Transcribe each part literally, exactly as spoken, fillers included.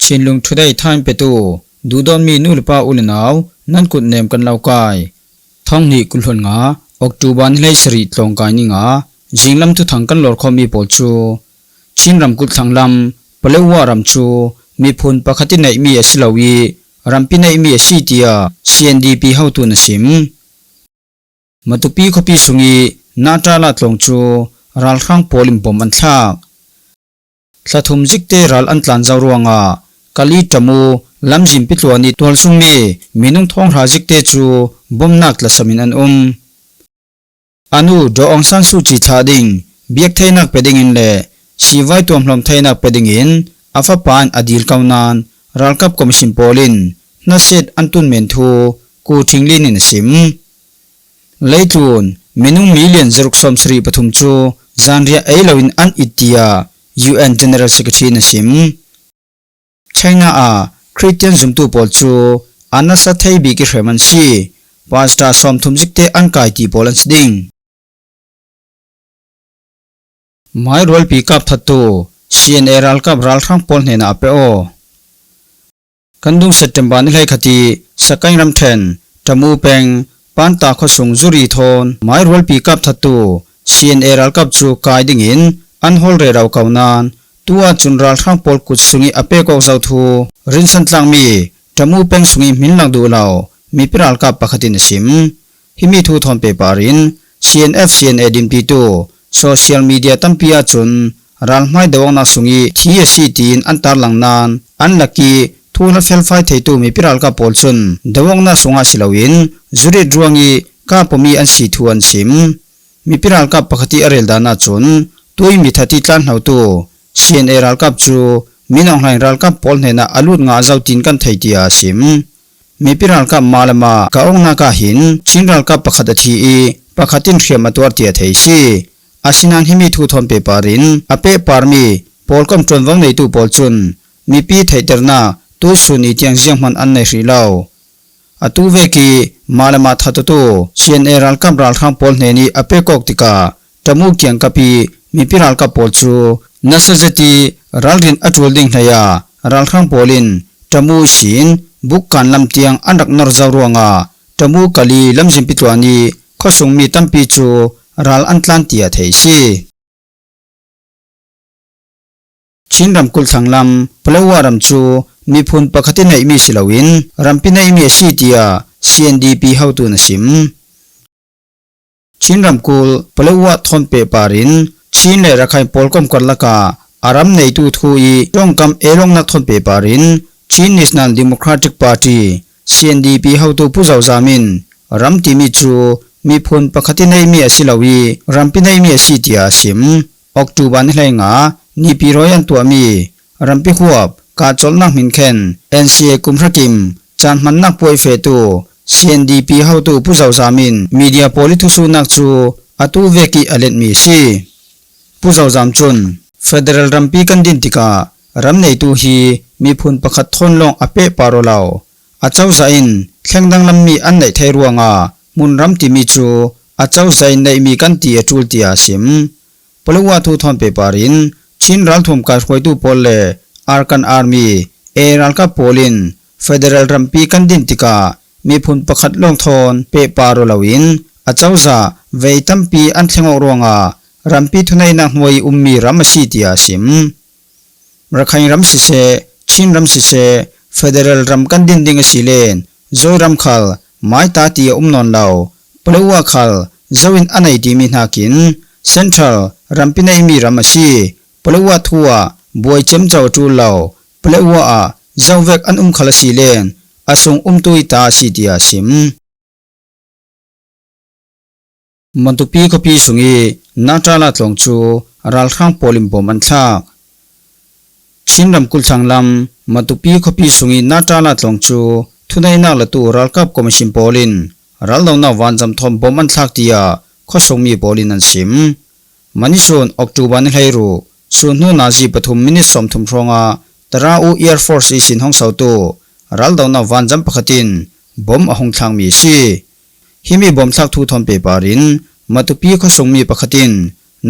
Chinlung Today thain petu duhdawtmi nu le pa u le nau nan kut nem kan lo kai. Thonghnih kul hlun nga October ni hlei sarih tlawngkai ni nga zinglam thuthang kan lawrkhawmmi pawl cu Chin ramkulh thlanglam Paletwa ram cu miphun pakhat i neihmi a si lo i rampi neihmi a si tiah C N D P hotu na sim. Matupi khuapi sung i Nahtala tlawng cu ralhrang pawl in bom an thlak. Thla thum zikte ral an tlan zo ruangah Kali Tamu lamzin pitluan i tualsungmi minung thawng hra zikte cu bomnak tlasam in an um. A nu Daw Aung San Suu Kyi thlah ding biak theinak pe dingin le sivai tuamhlawm theinak pe dingin a fapa in a dil ko nain ralkap commission pawl in hnaset an tun men thu Ku Thing Lin in a sim. Leitlun minung milian zaruk sawm sarih pathum cu zanriah ei loin an it tiah U N General Secretary in a sim. China ah Christian zumtu pawl cu a nasa thei bik i hrem an si. Pastor sawmthum zikte an kai ti pawl an si ding. Mairualpi kap thattu C N A ralkap ralhrang pawl hnenah a pe aw. Kan dung September ni hleikhat i Sakaing ramṭhen Tamu peng Panta khuasung zuri thawn mairualpi kap thattu C N A ralkap cu kai dingin an hawl rero ko nain tu ahcun ralhrang pawl kut sung i a pek awk zo thu rinsan tlakmi Tamu peng sung i hmin lang duh lo mipi ralkap pakhat in a sim. Himi thu thawn pehpar in C N F C N A dinpitu social media tampi ahcun ralhmai do awknak sung i thi a si tiin an tarlang nain an lak i thu hlat felfai theitu mipi ralkap pawl cun do awknak sungah si loin zurit ruang i kap awmi an si thu an sim. Mipi ralkap pakhat i a rel dan ahcun tui mithat i tlan hlotu C N A ralkap cu Min Aung Hlaing ralkap pawl hnenah a lut ngah zo tiin kan thei tiah a sim. Mipi ralkap mah le mah ka awknak ah hin Chin ralkap pakhat a thi i pakhat in hriam a tuar tiah thei si. Asinain himi thu thawn pehpar in a pehparmi pawlkom ṭuanvo neitu pawl cun mipi theihternak tuisun i tiang zianghman an nei hrih lo. Atu vek i mah le mah thattu C N A ralkap ralhrang pawl hnen i a pek awk tikah Tamu kiangkap i mipi ralkap pawl cu nasa zet i ralrin a ṭul ding hleiah ralhrang pawl in Tamu ihsin Bukkan lam tiang an rak nor zo ruangah Tamu Kali lamzin pitluan i khuasungmi tampi cu ral an tlan tiah thei si. Chin ramkulh thlanglam Paletwa ram cu miphun pakhat i neihmi si loin rampi neihmi a si tiah C N D P hotu na sim. Chin ramkulh Paletwa thawn pehpar in Chin le Rakhine pawlkom karlak ah a ram neitu thu i ṭongkam elawknak thawn pehpar in Chin National Democratic Party, C N D P hotu Pu Zo Zam in ram timi cu miphun pakhat i neihmi a si lo i rampi neihmi a si tiah a sim. October ni hleinga Nipi rawi an tuahmi rampi huap kahcolhnak hminkhen N C A kum hrakim caan hmannak puai fehtu C N D P hotu Pu Zo Zam in media pawl i thusuhnak cu atu vek i a letmi a si. Pu Zo Zam cun federal rampi kan din tikah ram neitu hi miphun pakhat thawn lawng a pehpar aw lo. Acozah in thleng danglammi an neih thei ruangah hmunram timi cu acozah in neihmi kan ti a ṭul tiah a sim. Paletwa thu thawn pehpar in Chin ralthuam kaihruaitu pawl le Arakan Army, A A ralkap pawl in federal rampi kan din tikah miphun pakhat lawng thawn pehpar aw loin acozah vei tampi an thleng awk ruangah rampi thuneihnak hnuai i ummi ram a si tiah a sim. Rakhine ram siseh, Chin ram siseh, federal ram kan din ding a si len Zoram khal maita ti a um nawn lo. Paletwa khal zo in a nei timi hnakin Central rampi neihmi ram a si. Paletwa thu ah buai ciamco a ṭul lo. Paletwa ah zo vek an um khal a si len a sung umtu i ta a si tiah a sim. Matupi khuapi sung i Nahtala tlawng cu ralhrang pawl in bom an thlak. Chin ramkulh thlanglam Matupi khuapi sung i Nahtala tlawng cu thuneihnak latu ralkap commission pawl in raldonak vanzam thawn bom an thlak tiah khuasungmi pawl in an sim. Mani sun October ni hleiruk sun hnu nazi pathum minit sawmthum hrawngah Tara U Air Force ihsin hong sotu raldonak vanzam pakhat in bom a hung thlakmi a si. Himi bom thlak thu thawn pehpar in Matupi khuasungmi pakhat in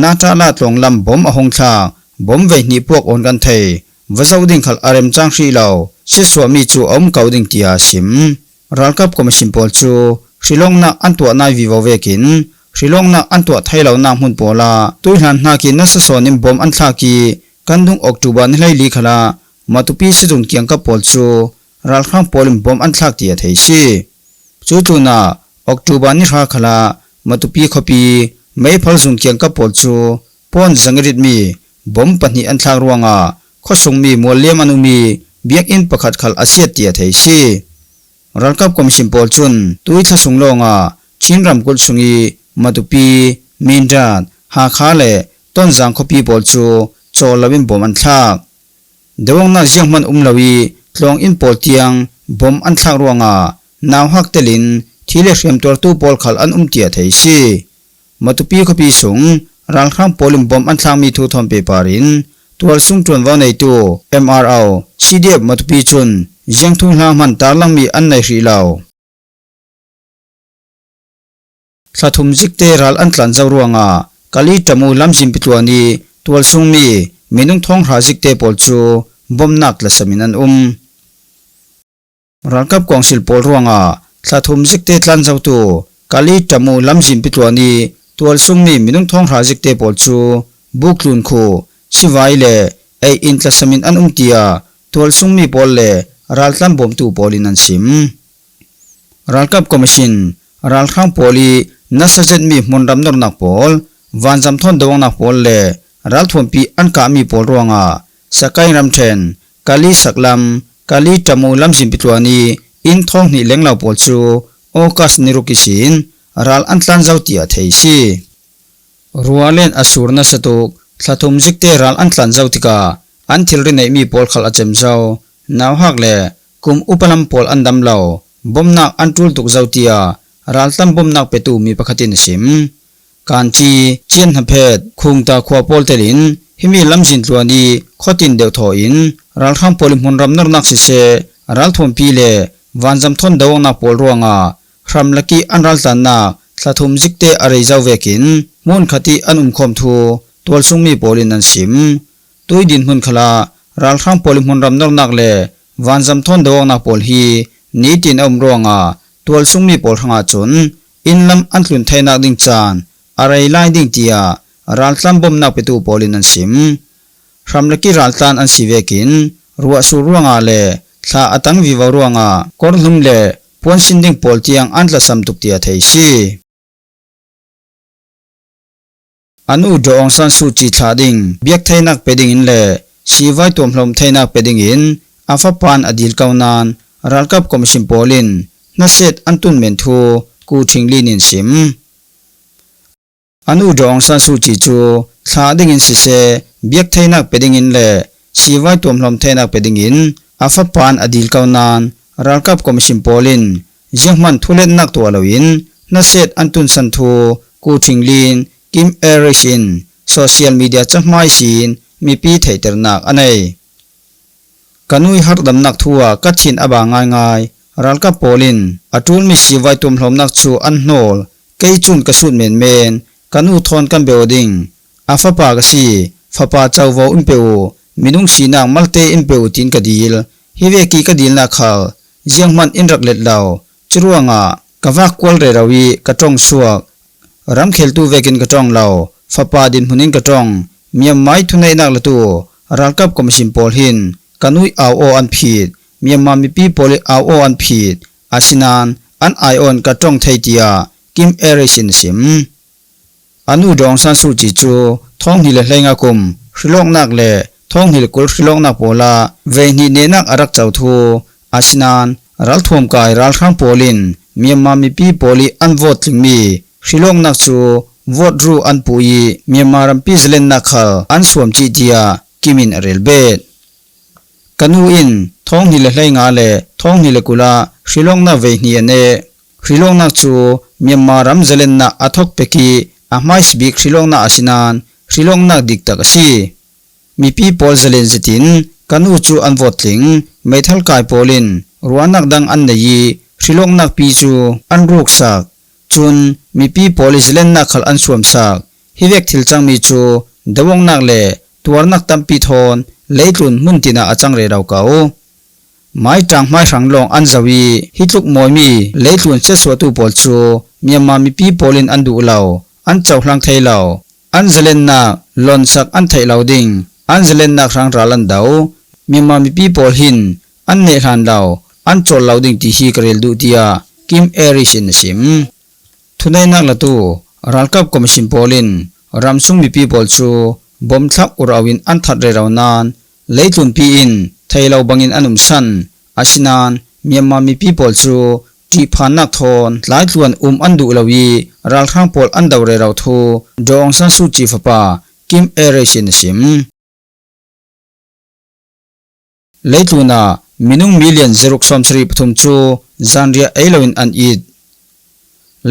Nahtala tlawng lam bom a hung thlak, bom vei hnih puak awn kan thei, va zoh ding khal a remchang hrih lo, siatsuahmi cu a um ko ding, tiah a sim. Ralkap commission pawl cu hrilawknak an tuah nai vivo vekin hrilawknak an tuah thei lonak hmun pawl ah tuihlan hnakin nasa sawn in bom an thlak ih kan dung October ni hleili khalah Matupi sizung kiangkap pawl cu ralhrang pawl in bom an thlak, tiah thei si. Cu tlunah October ni hra khalah Matupi khuapi meiphalzung kiangkap pawl cu pawn zang ih ritmi bom pahnih an thlak ruangah khuasungmi mualliam an um ih biakinn pakhat khal a siat, tiah thei si. Ralkap commission pawl cun tuithla sung lawngah Chin ramkulh sungih Matupi, Mindat, Hakha le Tonzang khuapi pawl cu cawl loin bom an thlak. Dawngnak zianghman um lo ih tlawng inn pawl tiang bom an thlak ruangah nauhak telin thi le hriam tuartu pawl khal an um, tiah thei si. Matupi khuapi sung ralhrang pawl in bom an thlakmi thu thawn pehpar in tualsung ṭuanvo neitu M R O, C D F Matupi cun ziangthu hla hman tarlangmi an nei hrih lo. Thlathum zikte ral an tlan zo ruangah Kali Tamu lamzin pitluan ih tualsungmi minung thawng hra zikte pawl cu bomnak tlasam in an um. Ralkap kawngsil pawl ruangah thlathum zikte tlan zotu Kali Tamu lamzin pitluan ih tualsungmi minung thawng hra zikte pawl cu Buklun khuh sivai le ei in tlasam in an um, tiah tualsungmi pawl le raltlan bawmtu pawl in an sim. Ralkap commission, ralhrang pawl ih nasa zetmi hmunram nornak pawl, vanzam thawn dawngnak pawl le ralthuampi an kahmi pawl ruangah Sakai ramṭhen, Kali saklam, Kali Tamu lamzin pitluan ih inn thawng hnih lenglo pawl cu August ni ruk ihsin ral an tlan zo, tiah thei si. Rualen a sur nasa tuk thlathum zikte ral an tlan zo tikah an thilri neihmi pawl khal a cem zo, nauhak le kum upa lam pawl an dam lo, bomnak an ṭul tuk zo, tiah raltlan bomnak petu mi pakhat in a sim. Kanci, Cianhnaphet, Khungta khua pawl telin himi lamzin tluan ih khuatin deuhthaw in ralhrang pawl ih hmunram nornak siseh, ralthuampi le vanzam thawn dawngnak pawl ruangah hramlak ih an raltlannak thlathum zikte a rei zo vekin hmunkhat ih an umkhawm thu tualsungmi pawl in an sim. Tui dinhmun khalah ralhrang pawl ih hmunram nornak le vanzam thawn dawngnak pawl hi nitin a um ruangah tualsungmi pawl hrangah cun inn lam an tlun theinak ding caan a rei lai ding, tiah raltlan bomnak petu pawl in an sim. Hramlak ih raltlan an si vekin ruahsur ruangah le thla a tang vivo ruangah kawrhlum le puansin ding pawl tiang an tlasam tuk, tiah thei si. A nu Daw Aung San Suu Kyi thlah ding biak theinak pe dingin le sivai tuamhlawm theinak pe dingin a fapa in a dil ko nain ralkap commission pawl in hnaset an tun men thu Ku Thing Lin in sim. A nu Daw Aung San Suu Kyi cu thlah dingin siseh, biak theinak pe dingin le sivai tuamhlawm theinak pe dingin a fapa in a dil ko nain ralkap commission pawl in zianghman thuletnak tuah loin hnaset an tunsan thu Ku Thing Lin, Kim Aris in social media cahmai sin mipi theihternak a nei. Ka nu ih harhdamnak thu ah ka thin a ba ngaingai. Ralkap pawl in a ṭulmi sivai tuamhlawmnak cu an hnawl. Kei cun ka sut menmen. Ka nu thawn kan bia ding. A fapa ka si. Fapa covo in pe uh. Minung sinak malte in pe uh, tiin ka dil. Hi vek ih ka dilnak khal zianghman in rak let lo. Curuangah ka vak kual rero ih ka ṭong suak. Ramkheltu vekin ka ṭong lo, fapa dinhmun in ka ṭong. Myanmar ih thuneihnak latu ralkap commission pawl hin ka nu ih au aw an phit, Myanmar mipi pawl ih au aw an phit, asinain an aiawh in ka ṭong thei, tiah Kim Aris in a sim. A nu Daw Aung San Suu Kyi cu thawng hnih le hleinga kum hrilawknak le thawng hnih le kul hrilawknak pawl ah veihnih nehnak a rak co thu, asinain ralthuam kai ralhrang pawl in Myanmar mipi pawl ih an vote tlingmi hrilawknak cu vote ruh an puh ih Myanmar rampi zalennak khal an suam cih, tiah Kim in a rel bet. Ka nu in thawng hnih le hleinga le thawng hnih le kul ah hrilawknak veihnih a neh. Hrilawknak cu Myanmar ram zalennak a thawk pek ih a hmaisa bik hrilawknak asinain hrilawknak diktak a si. Mipi pawl zalen zetin ka nu cu an vote tling. Meithal kai pawl in ruahnak dang an nei ih hrilawknak pi cu an ruksak. Cun mipi pawl ih zalennak khal an suamsak. Hi vek thil cangmi cu dawongnak le tuarnak tampi thawn leitlun hmun tinah a cang rero ko. Maitang hmai hrang lawng an zo ih, hi tluk mawimi leitlun siatsuahtu pawl cu Myanmar mipi pawl in an duh lo, an cohlang thei lo, an zalennak lonsak an theih lo ding, an zalennak hrang ral an do, Myanmar mipi pawl hin an neh hlan lo, an cawl lo ding ti hi ka rel duh, tiah Kim Aris in a sim. Thuneinak latu ralkap commission pawl in ramsung mipi pawl cu bom thlak ur-au in an that rero nain leitlunpi in thei lo bangin an umsan. Asinain Myanmar mipi pawl cu ṭihphannak thawn tlaitluan um an duh lo ih ralhrang pawl an do rero thu Daw Aung San Suu Kyi fapa Kim Aris in a sim. Leitlun ah minung million zaruk sawmsarih pathum cu zanriah ei loin an it.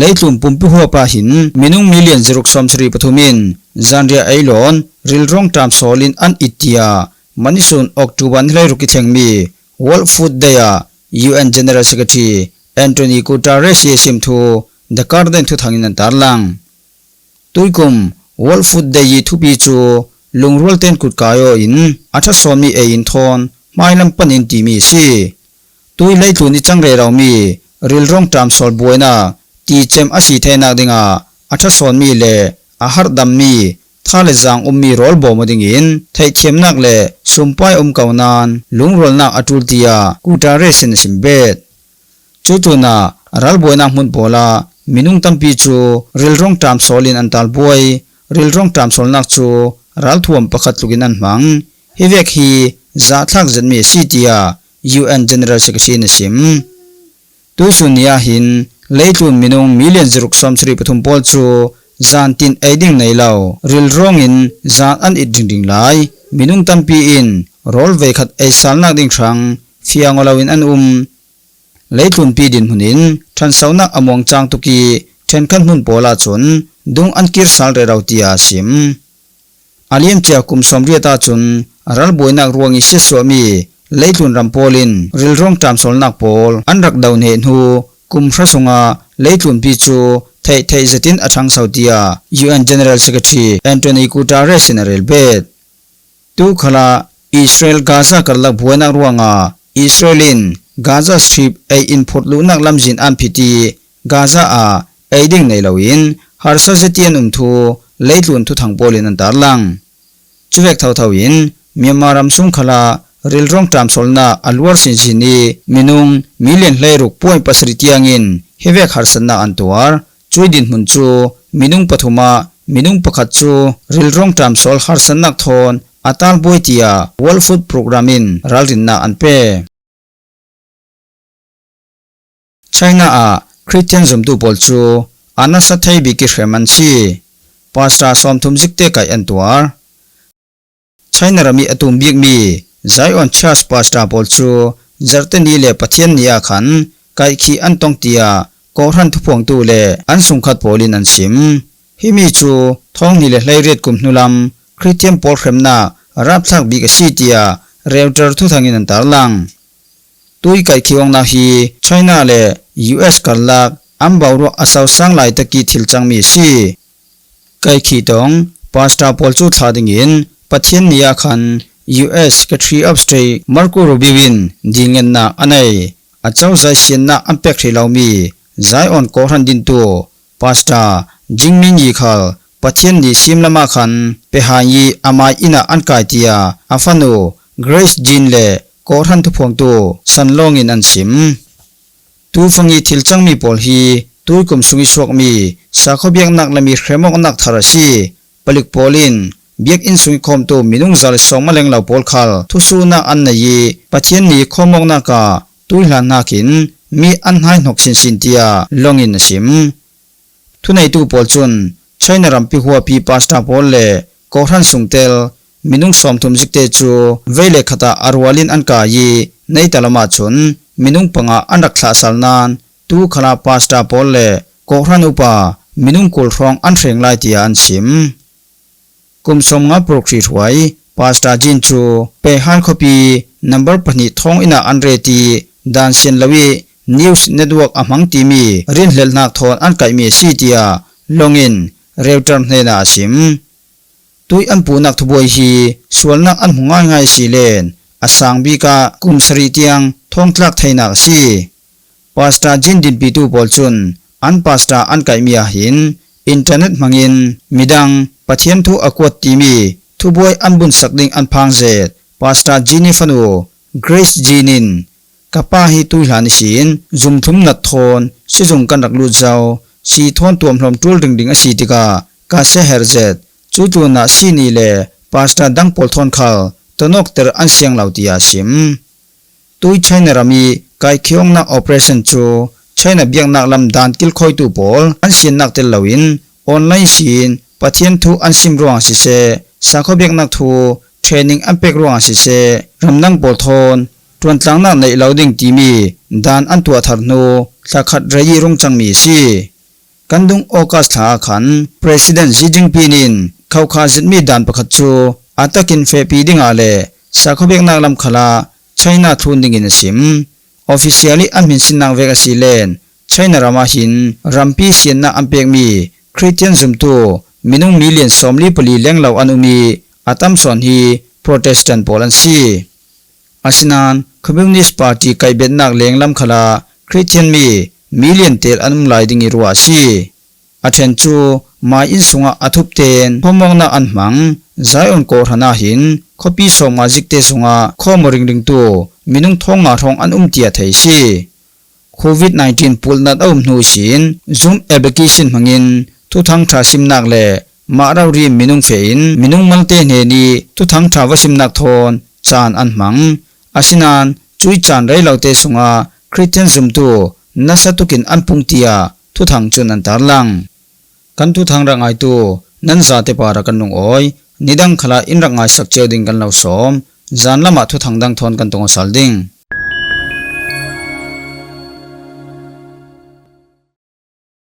Leitlun pumpi huap ah hin minung million zaruk sawmsarih pathum in zanriah ei loin rilrawng ṭam sawl in an it, tiah Manisun October ni hleiruk ih thlengmi World Food Day ah U N General Secretary Antonio Guterres ih a sim thu The Guardian thuthang in an tarlang. Tuikum World Food Day ih thupi cu lungrual ten kut kai aw in a ṭha sawnmi ei in thawn hmailam pan in timi a si. Tui leitlun ih cang reromi rilrawng ṭam sawl buainak ticem a si theinak dingah a ṭha sawnmi le a harhdammi tha le zang ummi rawl bawm aw dingin theihthiamnak le sumpai a um ko nain lungrualnak a ṭul, tiah Guterres in a sim bet. Cutlunah ralbuainak hmun pawlah minung tampi cu rilrawng ṭam sawl in an talbuai. Rilrawng ṭam sawlnak cu ralthuam pakhat tlukin an hmang. Hi vek hi zahthlak zetmi a si, tiah U N General Secretary in a sim. Tuihsun ni ah hin leitlun minung million zaruk sawmsarih pathum pawl cu zan tin ei ding nei lo rilrawng in zan an it ringring lai. Minung tampi in rawl veikhat ei salnak ding hrang fiang aw loin an um. Leitlunpi dinhmun in ṭhansohnak a muangcang tuk ih ṭhenkhat hmun pawl ahcun dung an kir sal rero, tiah a sim. A liamcia kum sawmriat ahcun ralbuainak ruang ih siatsuahmi leitlun ram pawl in rilrawng ṭam sawlnak pawl an rak do hneh hnu kum hra sungah leitlunpi cu theihtheih zetin a ṭhangso, tiah U N General Secretary Antonio Guterres in a rel bet. Tu khalah Israel Gaza karlak buainak ruangah Israel in Gaza Strip ei in phurh luhnak lamzin an phit ih Gaza ah ei ding nei loin harsa zeti an um thu leitlun thuthang pawl in an tarlang. Cuvek thotho in Myanmar ramsung khalah rilrawng ṭam sawlnak a luar sinsin ih minung million hleiruk point pasarih tiangin hi vek harsatnak an tuar. Cui dinhmun cu minung pathum ah minung pakhat cu rilrawng ṭam sawl harsatnak thawn a talbuai, tiah World Food Programme in ralrinnak an pe. China ah Khristian zumtu pawl cu a nasa thei bik ih hrem an si. Pastor sawmthum zikte kaih an tuar. China ram ih a tum bikmi Zion Church pastor pawl cu zarhte ni le Pathian ni ah khan kaihkhih an tong, tiah kawhhran thuphuangtu le an sungkhat pawl in an sim. Himi cu thawng hnih le hleiriat kum hnulam Khristian pawl hremnak rapthlak bik a si, tiah Reuters thuthang in an tarlang. Tui kaihkhih awknak hi China le U S karlak an boruak a sosang laitak ih thil cangmi a si. Kaihkhih tong pastor pawl cu thlah dingin Pathian ni ah khan U S Secretary of State Marco Rubio in dilngennak a nei. A cozah siannak an pek hrih lomi Zion kawhhran dintu Pastor Jingmin Yi khal Pathian ni simlam ah khan pehai ih amai inn ah an kai, tiah a fanu Grace Jin le kawhhran thuphuangtu San Long in an sim. Tufang ih thil cangmi pawl hi tuikum sung ih suakmi sakhaw biaknak lam ih hremawknak thar a si. Palik pawl in biakinn sung ih khawmtu minung za le sawng maleng lo pawl khal thusuhnak an nei ih Pathian ni khawmawknak ah tuihlan hnakin mi an hnaihnok sinsin, tiah Long in a sim. Thuneitu pawl cun China rampi huapi pastor pawl le kawhhran sungtel minung sawmthum zikte cu vei le khat ah a rual in an kai ih neita lam ahcun minung panga an rak thlah sal nain tu khalah pastor pawl le kawhhran upa minung kul hrawng an hreng lai, tiah an sim. Kum sawmnga paruk hri hruai Pastor Jin cu Pehai khuapi number pahnih thawng inn ah an ret ih dan sian lo ih news network a hmang timi rinhlelhnak thawn an kaihmi a si, tiah Long in Reuters hnenah a sim. Tui an puhnak thubuai hi sualnak an hmu ngaingai a si len a sang bik ah kum sarih tiang thawngtlak theinak a si. Pastor Jean dinpitu pawl cun an pastor an kaihmi ah hin internet hmangin midang Pathian thu a kuat timi thubuai an bunsak ding an phang zet Pastor Jean i fanu Grace Jean in, "Ka pa hi tuihlan ihsin zumthlum nat thawn sizung kan rak lut zo, si thawn tuamhlawm ṭul ringring a si tikah ka siaher zet. Cu tlunah si ni le pastor dang pawl thawn khal tonawkter an siang lo," tiah a sim. Tui China ram i kaikhiawngnak operation cu China biaknak lam dan kilkhawitu pawl an siannak tel loin online sin Pathian thu an sim ruangah siseh, sakhaw biaknak thu training an pek ruangah siseh, ramdang pawl thawn ṭuantlangnak neih lo ding timi dan an tuah thar hnu thlakhat rei i rung cangmi a si. Kan dung August thla ah khan President Xi Jinping in khokha zetmi dan pakhat cu a takin fehpi dingah le sakhaw biaknak lam khalah China thlun dingin a sim. Officially an hminsinnak vek a si len China ram ah hin rampi siannak an pekmi Khristian zumtu minung million sawmli pali lenglo an um i a tam sawn hi Protestant pawl an si. Asinain Communist Party kaihbetnak lenglam khalah Khristian mi million tel an um lai ding i ruah a si. A ṭhen cu mai inn sungah a thup tein khuamawknak an hmang. Zion kawhhran ah hin khuapi sawmnga zikte sungah khuam aw ringringtu minung thawng nga hrawng an um tiah thei a si. Covid nineteen pulhnat a um hnu ihsin Zoom application hmangin Thuthang ṭha simnak le mah rori minung feh in minung malte hnen i Thuthang ṭha va simnak thawn caan an hmang. Asinain cui caan rei lote sungah Khristian zumtu nasa tukin an pung tiah thuthang cun an tarlang. Kan thuthang rak ngaitu nan zate parah kan lungawi. Nidang khalah in rak ngaisak cio ding kan lo sawm. Zan lamah thuthang dang thawn kan tong aw sal ding.